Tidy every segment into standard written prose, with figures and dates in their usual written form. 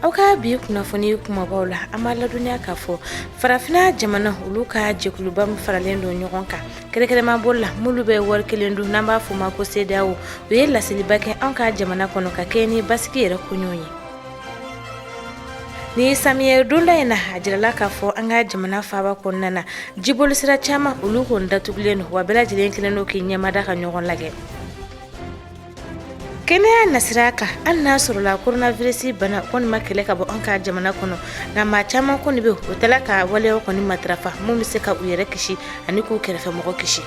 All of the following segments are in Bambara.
Aw ka bi kunnafoni kumabaw la, an b'a ladɔnniya k'a fɔ farafinna jamana olu ka jɛkuluba min faralen don ɲɔgɔn kan, kɛrɛnkɛrɛnma bolo la minnu bɛ wari kelen dun, n'an b'a fɔ ma ko CEDEAO, u ye laseliba kɛ an ka jamana kɔnɔ ka kɛɲɛ ni basigi yɛrɛ koɲɛw ye. Ni samiyɛ donda in na, a jirala k'a fɔ an ka jamana faaba kɔnɔna na, jibolisira caman olu kɔni datugulen don, wa bɛɛ lajɛlen kɛlen don k'i ɲɛmada ka ɲɔgɔn lajɛ. Kɛnɛya nasira kan, hali n'a sɔrɔla coronavirus bana kɔni ma kɛlɛ ka bɔ an ka jamana kɔnɔ, nka maa caman kɔni bɛ o tala ka waleyaw kɔni matarafa mun bɛ se ka u yɛrɛ kisi ani k'u kɛrɛfɛmɔgɔ kisi.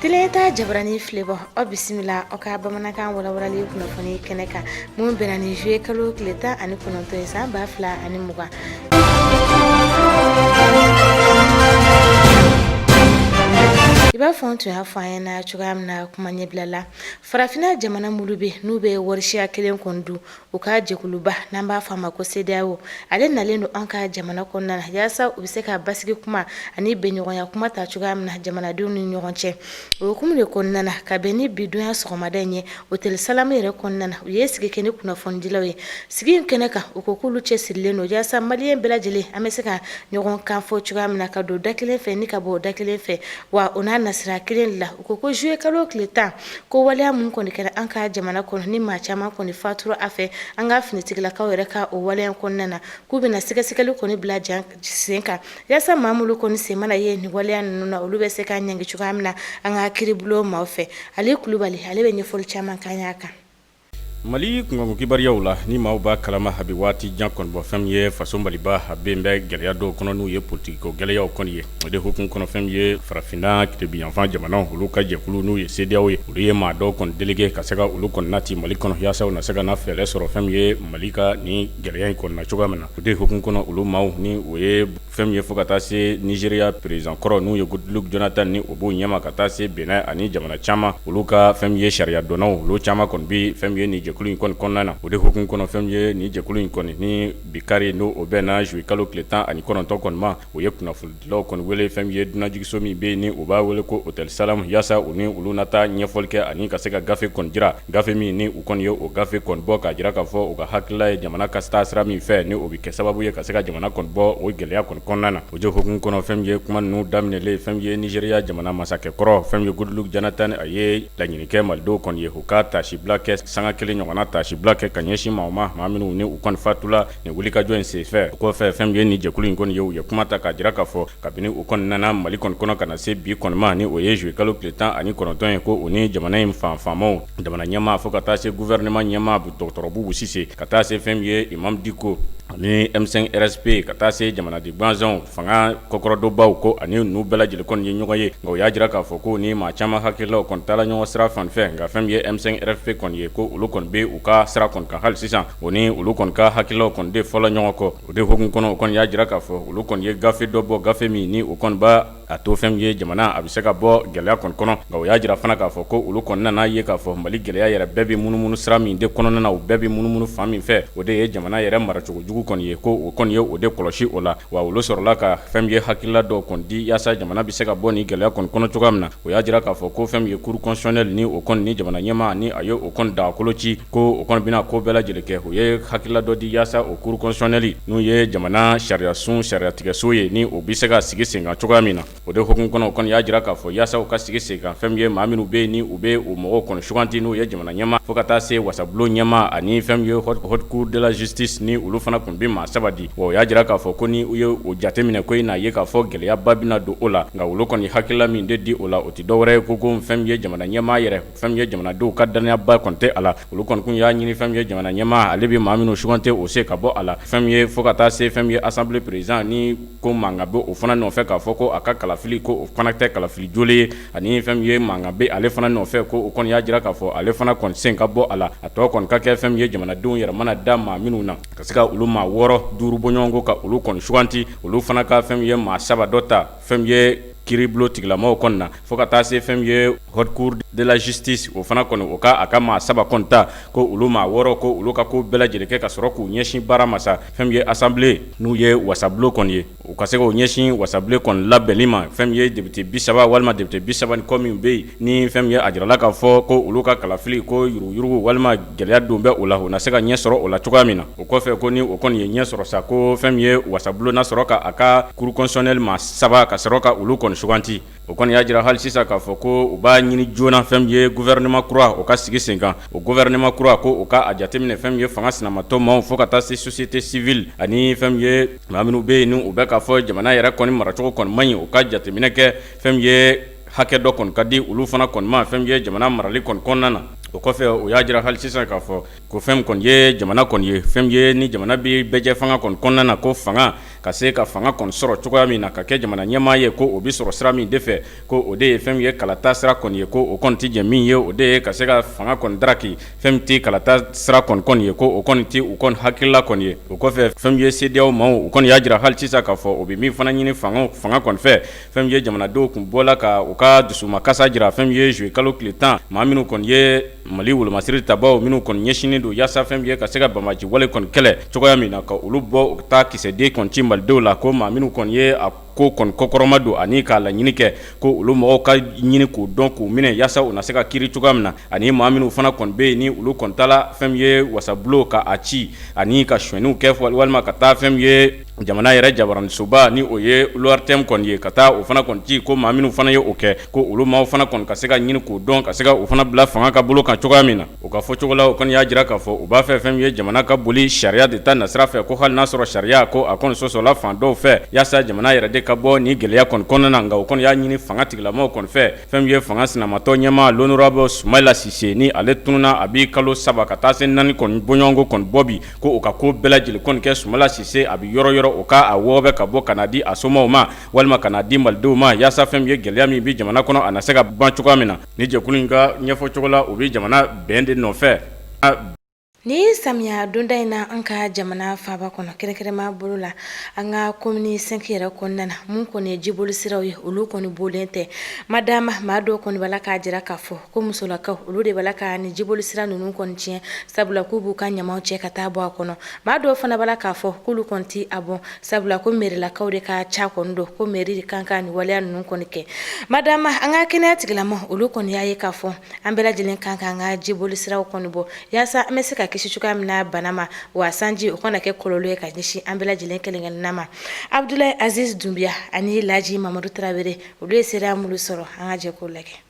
Teleta jabarani filɛbaaw, aw bisimila aw ka bamanankan walawalali kunnafoni kɛnɛ kan mun bɛnna ni juillet kalo tile 19 ye san 2020. I b'a fɔ n tun y'a fɔ an ɲɛna cogoya min na kuma ɲɛbila la, farafinna jamana minnu bɛ n'u bɛ warisiya kelen kɔni dun, u ka jɛkuluba n'an b'a fɔ a ma ko CEDEAO, ale nalen don an ka jamana kɔnɔna na yaasa u bɛ se ka basigi kuma ani bɛnɲɔgɔnya kuma ta cogoya min na jamanadenw ni ɲɔgɔn cɛ. O hukumu de kɔnɔna na, ka bɛn ni bidonya sɔgɔmada in ye, Hôtel Salam yɛrɛ kɔnɔna na, u ye sigi kɛ ni kunnafonidilaw ye. Sigi in kɛnɛ kan, u ko k'olu cɛsirilen don yaasa maliyɛn bɛɛ lajɛlen an bɛ se ka ɲɔgɔn kan fɔ cogoya min na, ka don da kelen fɛ ni ka bɔ da kelen fɛ. Wa o n'a nasira kelen la, u ko ko juillet kalo tile 10, ko waleya mun kɔni kɛra an ka jamana kɔnɔ ni maa caman kɔni fatura a fɛ an ka finitigilakaw yɛrɛ ka o waleya kɔnɔna na, k'u bɛna sɛgɛsɛgɛli kɔni bila sen kan yaasa maa minnu kɔni sen mana ye nin waleya ninnu na, olu bɛ se ka ɲangi cogoya min na an ka kiiribulon maaw fɛ. Ali Kulubali, ale bɛ ɲɛfɔli caman k'an y'a kan. Mali kunkanko kibaruyaw la, ni maaw b'a kalama, a bɛ waati jan kɔni bɔ, fɛn min ye faso Maliba, a bɛ bɛ gɛlɛya dɔw kɔnɔ, n'u ye politikiko gɛlɛyaw kɔni ye. O de hukumu kɔnɔ, fɛn min ye farafinna tilebinyanfan jamanaw olu ka jɛkulu, n'u ye CEDEAO ye, olu ye maa dɔw kɔni délégué ka se ka olu kɔni nati Mali kɔnɔ yaasa u na se ka na fɛɛrɛ sɔrɔ fɛn min ye Mali ka nin gɛlɛya in kɔni na cogoya min na. O de hukumu kɔnɔ, olu maaw ni o ye fɛn min ye fo ka taa se Nizeriya président kɔrɔ, n'u ye Goodluck Jonathan, ni o b'u ɲɛma, ka taa se Benin ani jamana caman, olu ka fɛn min ye sariya dɔnnaw, olu caman kɔni bɛ fɛn min ye nin jɛkulu in kɔni kɔnɔna na. O de hukumu kɔnɔ, fɛn min ye nin jɛkulu in kɔni ni bi kari, n'o o bɛnna juillet kalo tile 19 kɔni ma, u ye kunnafonidilaw kɔni wele fɛn min ye dunanjiginso min bɛ yen ni u b'a wele ko Hôtel Salam, yaasa u ni olu na taa ɲɛfɔli kɛ ani ka se ka gafe kɔni jira, gafe min ni u kɔni ye o gafe kɔni bɔ k'a jira k'a fɔ u ka hakilila ye jamana ka taa sira min fɛ, ni o bɛ kɛ sababu ye ka se ka jamana kɔni bɔ o gɛlɛya kɔni kɔnɔna na. O de hukumu kɔnɔ, fɛn min ye kuma ninnu daminɛlen, fɛn min ye Nizeriya jamana masakɛ kɔrɔ, fɛn min ye Goodluck Jonathan, a ye laɲini kɛ malidenw kɔni ye u ka taasibila kɛ, sanga kelen ɲɔgɔnna taasibila kɛ ka ɲɛsin maaw ma, maa minnu ni u kɔni fatula nin wulikajɔ in senfɛ. O kɔfɛ, fɛn min ye nin jɛkulu in kɔni ye, u ye kuma ta k'a jira k'a fɔ kabini u kɔni nana Mali kɔni kɔnɔ ka na se bi kɔni ma, ni o ye juillet kalo tile 19 ye, ko u ni jamana in fan faamaw, jamana ɲɛmaa fo ka taa se gouvernement ɲɛmaa dɔgɔtɔrɔ Bubu Sise, ka taa se fɛn min ye Imam Diko ani M5 RSP, ka taa se jamanaden gansanw fanga kɔkɔrɔdonbaw, ko ani ninnu bɛɛ lajɛlen kɔni ye ɲɔgɔn ye. Nka u y'a jira k'a fɔ ko ni maa caman hakililaw kɔni taara ɲɔgɔn sira fan fɛ, nka fɛn min ye M5 RFP kɔni ye, ko olu kɔni bɛ u ka sira kɔni kan hali sisan, o ni olu kɔni ka hakililaw kɔni de fɔla ɲɔgɔn kɔ. O de hukumu kɔnɔ, u kɔni y'a jira k'a fɔ olu kɔni ye gafe dɔ bɔ, gafe min ni o kɔni b'a a to fɛn min ye jamana a bɛ se ka bɔ gɛlɛya kɔni kɔnɔ. Nka u y'a jira fana k'a fɔ ko olu kɔni nana ye k'a fɔ Mali gɛlɛya yɛrɛ bɛɛ bɛ munumunu sira min de kɔnɔna na, u bɛɛ bɛ munumunu fan min fɛ, o de ye jamana yɛrɛ maracogo jugu kɔni ye, ko o kɔni ye o de kɔlɔsi o la. Wa olu sɔrɔla ka fɛn min ye hakilila dɔw kɔni di yaasa jamana bɛ se ka bɔ nin gɛlɛya kɔni kɔnɔ cogoya min na. O y'a jira k'a fɔ ko fɛn min ye cour constitutionnelle, ni o kɔni ni jamana ɲɛmaa ni a ye o kɔni dagakolo ci, ko o kɔni bɛna ko bɛɛ lajɛlen kɛ. U ye hakilila dɔ di yaasa o cour constitutionnelle, n'u ye jamana sariyasun sariyatigɛso ye, ni o bɛ se ka sigi sen kan cogoya min na. O de hukumu kɔnɔ, o kɔni y'a jira k'a fɔ yaasa u ka sigi sen kan, fɛn min ye maa minnu bɛ yen ni u bɛ o mɔgɔw kɔni suganti, n'u ye jamana ɲɛmaa fo ka taa se wasabulon ɲɛmaa ani fɛn min ye haute cour de la justice, ni olu fana tun bɛ maa saba di. Wa o y'a jira k'a fɔ ko ni u ye o jateminɛ, ko i n'a ye k'a fɔ gɛlɛyaba bɛna don o la. Nka olu kɔni hakilila min de di o la, o tɛ dɔwɛrɛ ye ko fɛn min ye jamana ɲɛmaa yɛrɛ, fɛn min ye jamanadenw ka dannayaba kɔni tɛ a la. Olu kɔni tun y'a ɲini fɛn min ye jamana ɲɛmaa, ale bɛ maa minnu suganti, o se ka bɔ a la, fɛn min ye fo ka taa se fɛn min ye assemblée président, ni ko mankan bɛ o fana nɔfɛ k'a fɔ ko a ka kalafili, ko o fana tɛ kalafili jolen ye, ani fɛn min ye mankan bɛ ale fana nɔfɛ, ko o kɔni y'a jira k'a fɔ ale fana kɔni sen ka bɔ a la. A tɔ kɔni ka kɛ fɛn min ye jamanadenw yɛrɛ mana da maa minnu na, ka se ka olu maa 6 5 bɔɲɔgɔnko ka olu kɔni suganti, olu fana ka fɛn min ye maa saba dɔ ta fɛn min ye kiiribulon tigilamaw kɔni na, fo ka taa se fɛn min ye haute cour. de la justice, o fana kɔni, o ka a ka maa saba kɔni ta, ko olu maa 6, ko olu ka ko bɛɛ lajɛlen kɛ ka sɔrɔ k'u ɲɛsin baara ma sa. Fɛn min ye assemblée, n'u ye wasabulon kɔni ye, u ka se k'o ɲɛsin wasabulon kɔni labɛnni ma. Fɛn min ye député 30 walima député 30 ni kɔ min bɛ yen, ni fɛn min ye a jirala k'a fɔ ko olu ka kalafili ko yuruguyurugu walima gɛlɛya don bɛ o la, u na se ka ɲɛ sɔrɔ o la cogoya min na. O kɔfɛ, ko ni o kɔni ye ɲɛ sɔrɔ sa, ko fɛn min ye wasabulon na sɔrɔ ka a ka cour constitutionnelle maa saba ka sɔrɔ ka olu kɔni suganti. O kɔni y'a jira hali sisan k'a fɔ ko u b'a ɲini joona, fɛn min ye gouvernement kura, o ka sigi sen kan. O gouvernement kura, ko o ka a jateminɛ fɛn min ye fanga sinamatɔ maaw fo ka taa se société civile ani fɛn min ye maa minnu bɛ yen, ni u bɛ k'a fɔ jamana yɛrɛ kɔni maracogo kɔni man ɲi, u ka jateminɛ kɛ, fɛn min ye hakɛ dɔ kɔni ka di olu fana kɔni ma, fɛn min ye jamana marali kɔni kɔnɔna na. O kɔfɛ, o y'a jira hali sisan k'a fɔ ko fɛn kɔni ye jamana kɔni ye, fɛn ye ni jamana bɛ bɛɛjɛ fanga kɔni kɔnɔna na, ko fanga ka se ka fanga kɔni sɔrɔ cogoya min na ka kɛ jamana ɲɛmaa ye, ko o bɛ sɔrɔ sira min de fɛ, ko o de ye fɛn ye kalata sira kɔni ye. Ko o kɔni tɛ jɛ min ye, o de ye ka se ka fanga kɔni daraki. Fɛn min tɛ kalata sira kɔni kɔni ye, ko o kɔni tɛ u kɔni hakilila kɔni ye. O kɔfɛ, fɛn ye CEDEAO maaw, u kɔni y'a jira hali sisan k'a fɔ o bɛ min fana ɲini fanga kɔni fɛ, fɛn ye jamanadenw tun bɔla ka u ka dusumakasa jira fɛn ye juillet kalo tile 10, maa minnu kɔni ye Mali wolomasiri tabaw, minnu kɔni ɲɛsinnen don yaasa fɛn ye ka se ka banbaanci wale kɔni kɛlɛ cogoya min na, ka olu bɔ, u ka taa kisɛden kɔni ci malidenw la, ko maa minnu kɔni ye a ko kɔni kɔkɔrɔma don ani k'a laɲini kɛ, ko olu mɔgɔw ka ɲini k'u dɔn, k'u minɛ, yaasa u na se ka kiiri cogoya min na, ani maa minnu fana kɔni bɛ yen, ni olu kɔni taala fɛn ye wasabulon ka a ci ani ka sonyaniw kɛ, walima ka taa fɛn ye jamana yɛrɛ jabaranisoba, ni o ye l'ORTM kɔni ye, ka taa o fana kɔni ci, ko maa minnu fana ye o kɛ, ko olu maaw fana kɔni ka se ka ɲini k'u dɔn, ka se ka o fana bila fanga ka bolo kan cogoya min na. U ka fɔcogo la, o kɔni y'a jira k'a fɔ u b'a fɛ fɛn ye jamana ka boli sariya de ta nasira fɛ, ko hali n'a sɔrɔ sariya ko a kɔni sɔsɔla fan dɔw fɛ, yaasa jamana yɛrɛ de ka bɔ ni gɛlɛya kɔni kɔnɔna na. Nka o kɔni y'a ɲini fanga tigilamaw kɔni fɛ, fɛn ye fanga sinamatɔ ɲɛmaa l'honorable Sumayila Sise, ni ale tununna a bɛ kalo 3 ka taa se 4 kɔni bɔɲɔgɔnko kɔni bɔ bi, ko u ka ko bɛɛ lajɛlen kɔni kɛ Sumayila Sise a bɛ yɔrɔ yɔrɔ, o ka a wɔgɔbɛ ka bɔ ka na di a somaw ma walima ka na di malidenw ma, yaasa fɛn ye gɛlɛya min bɛ jamana kɔnɔ, a na se ka ban cogoya min na. Ni jɛkulu in ka ɲɛfɔ cogo la, u bɛ jamana bɛn de nɔfɛ. Ni samiya donda in na, an ka jamana faaba kɔnɔ, kɛrɛnkɛrɛnma bolo la, an ka commune 5 yɛrɛ kɔnɔna na, mun kɔni ye jiboli siraw ye, olu kɔni bolen tɛ. Madama maa dɔw kɔni b'a la k'a jira k'a fɔ ko musolakaw, olu de b'a la ka ni jiboli sira ninnu kɔni tiɲɛ, sabula k'u b'u ka ɲamaw cɛ ka taa bɔ a kɔnɔ. Maa dɔw fana b'a la k'a fɔ k'olu kɔni tɛ a bɔn, sabula ko mairilakaw de ka ca kɔni don, ko mairie de kan ka nin waleya ninnu kɔni kɛ. Madama an ka kɛnɛya tigilama, olu kɔni y'a ye k'a fɔ an bɛɛ lajɛlen kan k'an ka jiboli siraw kɔni bɔ, yaasa an bɛ se ka kisi cogoya min na bana ma, wa sanji o kana kɛ kɔlɔlɔ ye ka ɲɛsin an bɛɛ lajɛlen kelen-kelenna ma. Abudulayi Aziz Dunbiya ani Laji Mamadu Tarawele, olu ye seereya minnu sɔrɔ, an ka jɛ k'o lajɛ.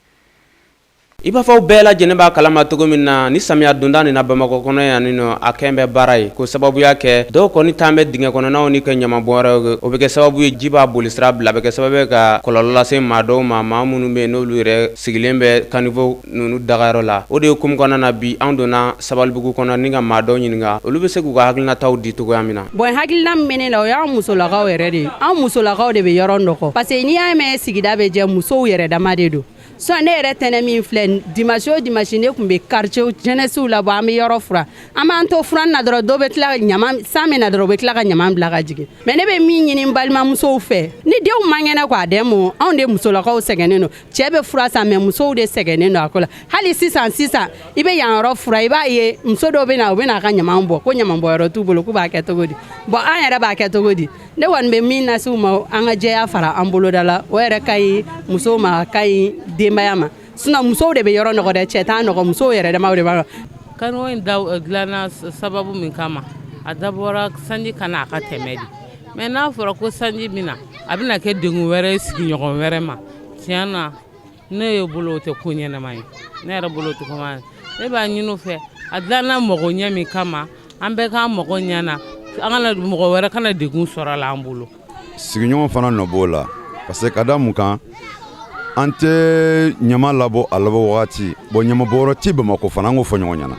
I b'a fɔ bɛɛ lajɛlen b'a kalama cogo min na, ni samiya donda nin na Bamakɔ kɔnɔ yan nɔ, a kɛn bɛ baara ye, ko sababuya kɛ dɔw kɔni taa bɛ dingɛ kɔnɔnaw ni kɛ ɲamabɔnyɔrɔ ye. O bɛ kɛ sababu ye ji b'a boli sira bila, a bɛ kɛ sababu ye ka kɔlɔlɔ lase maa dɔw ma, maa minnu bɛ yen, n'olu yɛrɛ sigilen bɛ caniveau ninnu dagayɔrɔ la. O de hukumu kɔnɔna na bi, an donna Sabalibugu kɔnɔ ni ka maa dɔw ɲininka, olu bɛ se k'u ka hakilinataw di cogoya min na. Bon, hakilina min bɛ ne la, o y'an musolakaw yɛrɛ de ye. An musolakaw de bɛ yɔrɔ nɔgɔ, parce que n'i y'a mɛn sigida bɛ jɛ, musow yɛrɛ dama de don. Sinon ne yɛrɛ tɛnɛ min filɛ, dimanche o dimanche, ne tun bɛ quartier jeunesse labɔ, an bɛ yɔrɔ furan. An b'an to furan na dɔrɔn, dɔw bɛ tila ɲama, san bɛ na dɔrɔn, u bɛ tila ka ɲama bila ka jigin. Mais ne bɛ min ɲini n balimamusow fɛ, ni denw man kɛnɛ quoi, dɛ mɔ anw de musolakaw sɛgɛnnen don. Cɛ bɛ fura san, mais musow de sɛgɛnnen don a ko la. Hali sisan sisan, i bɛ yan yɔrɔ fura, i b'a ye muso dɔw bɛ na, u bɛ n'a ka ɲama bɔ, ko ɲama bɔyɔrɔ t'u bolo, k'u b'a kɛ cogo di? Bon, an yɛrɛ b'a kɛ cogo di? Ne kɔni bɛ min lase u ma, an ka jɛya fara an boloda la, o yɛrɛ ka ɲi musow ma, a ka ɲi denbaya ma. Sinon musow de bɛ yɔrɔ nɔgɔ dɛ, cɛ t'a nɔgɔ, musow yɛrɛ damaw de b'a. Caniveau in dilanna sababu min kama, a dabɔra sanji kana a ka tɛmɛ de. Mais n'a fɔra ko sanji bɛ na, a bɛna kɛ degun wɛrɛ ye sigiɲɔgɔn wɛrɛ ma. Tiɲɛ na, ne ye bolo, o tɛ ko ɲɛnama ye. Ne yɛrɛ bolo, o tɛ ko ɲɛnama ye. Ne b'a ɲini u fɛ, a dilanna mɔgɔ ɲɛ min kama, an bɛɛ k'an mago ɲɛna, an kana mɔgɔ wɛrɛ kana degun sɔrɔ a la an bolo. Sigiɲɔgɔn fana nɔ b'o la, parce que ka da mun kan, an tɛ ɲama labɔ a labɔ wagati. Bon, ɲama bɔyɔrɔ tɛ Bamakɔ fana, an k'o fɔ ɲɔgɔn ɲɛna,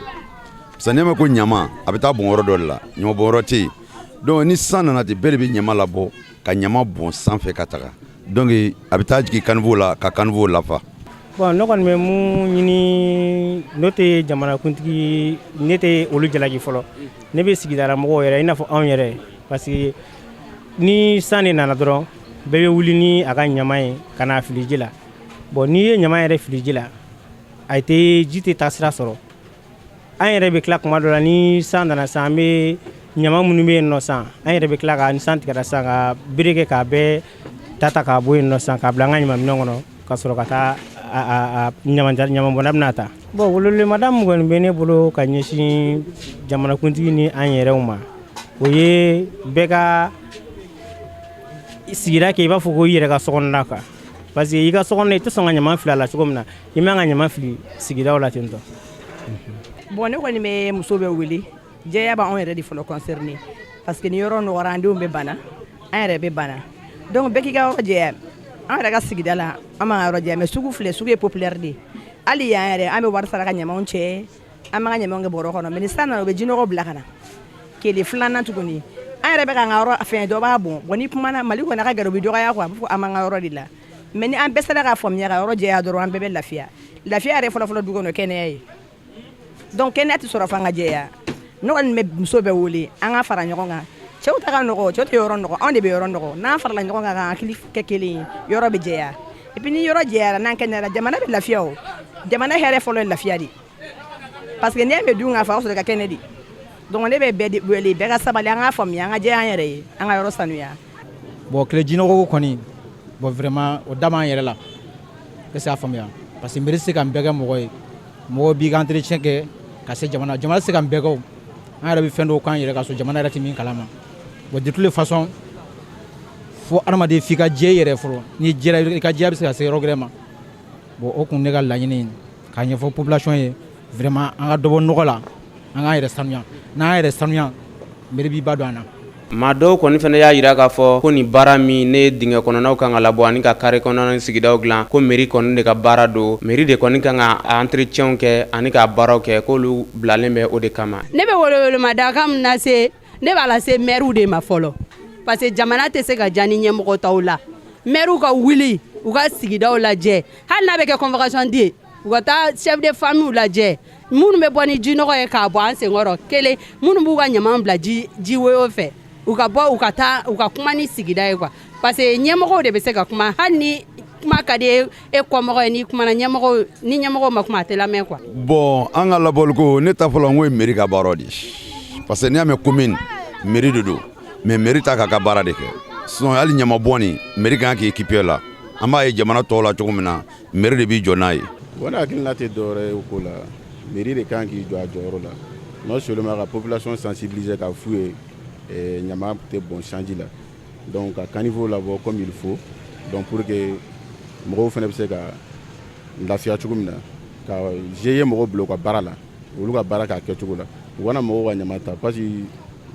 parce que n'i ma ko ɲama, a bɛ taa bɔn yɔrɔ dɔ de la, ɲama bɔyɔrɔ tɛ yen. Donc ni san nana ten, bɛɛ de bɛ ɲama labɔ ka ɲama bɔn sanfɛ ka taga, donc a bɛ taa jigin caniveau la ka caniveau lafa. Bon, ne kɔni bɛ mun ɲini, n'o tɛ jamanakuntigi, ne tɛ olu jalaki fɔlɔ, ne bɛ sigidala mɔgɔw yɛrɛ, i n'a fɔ anw yɛrɛ, parce que ni san de nana dɔrɔn, bɛɛ bɛ wuli ni a ka ɲama ye ka n'a fili ji la. Bon, n'i ye ɲama yɛrɛ fili ji la, A tɛ ji tɛ taa sira sɔrɔ. An yɛrɛ bɛ tila kuma dɔ la, ni san nana san, an bɛ ɲama minnu bɛ yen nɔ san, an yɛrɛ bɛ tila ka, ni san tigɛra san, ka bere kɛ k'a bɛɛ ta ta k'a bɔ yen nɔ san, k'a bila an ka ɲamanminɛn kɔnɔ, ka sɔrɔ ka taa ɲamanbɔnna bɛna ta. Bon, welewelemada min kɔni bɛ ne bolo ka ɲɛsin jamanakuntigi ni an yɛrɛw ma, o ye bɛɛ ka sigida kɛ i b'a fɔ ko i yɛrɛ ka sokɔnɔna kan, parce que i ka sokɔnɔ, i tɛ sɔn ka ɲama fili a la cogo min na, i man ka ɲama fili sigidaw la ten tɔ. Bon, ne kɔni bɛ muso bɛ wele, jɛya b'anw yɛrɛ de fɔlɔ concerné, parce que ni yɔrɔ nɔgɔra, an denw bɛ bana, an yɛrɛ bɛ bana. Donc bɛɛ k'i ka yɔrɔ jɛya. An yɛrɛ ka sigida la, an b'an ka yɔrɔ jɛya, mais sugu filɛ, sugu ye populaire de ye. Hali yan yɛrɛ, an bɛ wari sara ka ɲamanw cɛ, an b'an ka ɲamanw kɛ bɔrɔ kɔnɔ, mais ni san nana, u bɛ jinɔgɔ bila ka na. Kelen filanan tuguni, an yɛrɛ bɛ k'an ka yɔrɔ fɛn dɔ b'a bɔn. Bon, ni kumana Mali kɔni, a ka gɛrɛ, u bɛ dɔgɔya quoi, a bɛ fɔ an b'an ka yɔrɔ de la. Mais ni an bɛɛ sera k'a faamuya ka yɔrɔ jɛya dɔrɔn, an bɛɛ bɛ lafiya. Lafiya yɛrɛ fɔlɔfɔlɔ du kɔnɔ, kɛnɛya ye. Donc kɛnɛya tɛ sɔrɔ f'an ka jɛya. Ne kɔni bɛ muso bɛɛ wele, an ka fara ɲɔgɔn kan. Cɛw ta ka nɔgɔ, cɛw tɛ yɔrɔ nɔgɔ, anw de bɛ yɔrɔ nɔgɔ. N'an farala ɲɔgɔn kan k'an hakili kɛ kelen ye, yɔrɔ bɛ jɛya. Et puis ni yɔrɔ jɛyara, n'an kɛnɛyara, jamana bɛ lafiya. O jamana hɛrɛ fɔlɔ ye lafiya de, parce que n'i y'a mɛn dun ka fa, o sɔrɔ i ka kɛnɛ de. Donc ne bɛ bɛɛ de wele, bɛɛ ka sabali, an k'a faamuya, an ka jɛya an yɛrɛ ye, an ka yɔrɔ sanuya. Bon, kile jinɔgɔ ko kɔni, bon, vraiment, o da b'an yɛrɛ la. Est ce que a faamuya? Parce que mairie tɛ se ka nin bɛɛ kɛ mɔgɔ ye. Mɔgɔ b'i ka entretien kɛ ka se jamana, jamana tɛ se ka nin bɛɛ kɛ. O an yɛrɛ bɛ fɛn dɔw k'an yɛrɛ ka so, jamana yɛrɛ tɛ min kalama. Bon, de toutes les façons, fo adamaden f'i ka jɛ i yɛrɛ fɔlɔ. N'i jɛra, i ka jɛya bɛ se ka se yɔrɔ gɛrɛ ma. Bon, o kun ne ka laɲini ye k'a ɲɛfɔ population ye. Vraiment, an ka dɔ bɔ nɔgɔ la, an k'an yɛrɛ sanuya. N'an yɛrɛ sanuya, mairie b'i ba don an na. Maa dɔw kɔni fana y'a jira k'a fɔ ko nin baara min ne ye dingɛ kɔnɔnaw kan ka labɔ ani ka carré kɔnɔna sigidaw dilan, ko mairie kɔni de ka baara don, mairie de kɔni kan ka entretien kɛ ani ka baaraw kɛ, k'olu bilalen bɛ o de kama. Ne bɛ welewelema min lase, ne b'a lase maires de ma fɔlɔ, parce que jamana tɛ se ka diya ni ɲɛmɔgɔ t'aw la. Maires ka wuli, u ka sigidaw lajɛ, hali n'a bɛ kɛ convocation di ye, u ka taa chef de famille lajɛ, minnu bɛ bɔ ni jinɔgɔ ye k'a bɔ an senkɔrɔ kelen, minnu b'u ka ɲaman bila ji ji woyo fɛ, u ka bɔ, u ka taa, u ka kuma ni sigida ye quoi, parce que ɲɛmɔgɔw de bɛ se ka kuma. Hali ni kuma ka di e kɔmɔgɔ ye, n'i kumana ɲɛmɔgɔ ni ɲɛmɔgɔw ma kuma, a tɛ lamɛn quoi. Bon, an ka labɔliko, ne ta fɔlɔ, n ko ye mairie ka baara de, parce que n'i y'a mɛn commune, mairie de don. Mais mairie ta k'a ka baara de kɛ. Sinon hali ɲamabɔn nin, mairie kan k'i équiper la. An b'a ye jamana tɔw la cogo min na, mairie de b'i jɔ n'a ye. Bon, ne hakilina tɛ dɔwɛrɛ ye o ko la. Mairie de kan k'i jɔ a jɔyɔrɔ la, non seulement ka population sensibiliser, ka f'u ye ɲama tɛ bɔn sanji la, donc ka caniveau labɔ comme il faut, donc pour que mɔgɔw fana bɛ se ka lafiya cogo min na, ka GIE mɔgɔw bila u ka baara la, olu ka baara k'a kɛcogo la, u kana mɔgɔw ka ɲama ta, parce que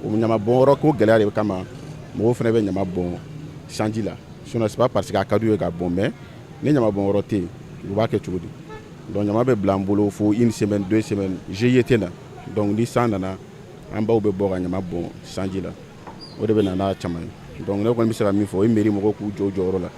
o ɲama bɔnyɔrɔ ko gɛlɛya de kama mɔgɔw fana bɛ ɲama bɔn sanji la. Sinon c'est pas parce que a ka d'u ye ka bɔn, mais ni ɲama bɔnyɔrɔ tɛ yen, u b'a kɛ cogo di? Donc ɲama bɛ bila an bolo fo une semaine, 2 semaines, GIE tɛ na. Donc ni san nana, an baw bɛ bɔ ka ɲama bɔn sanji la, o de bɛ na n'a caman ye. Donc ne kɔni bɛ se ka min fɔ, o ye mairie mɔgɔw k'u jɔ u jɔyɔrɔ la,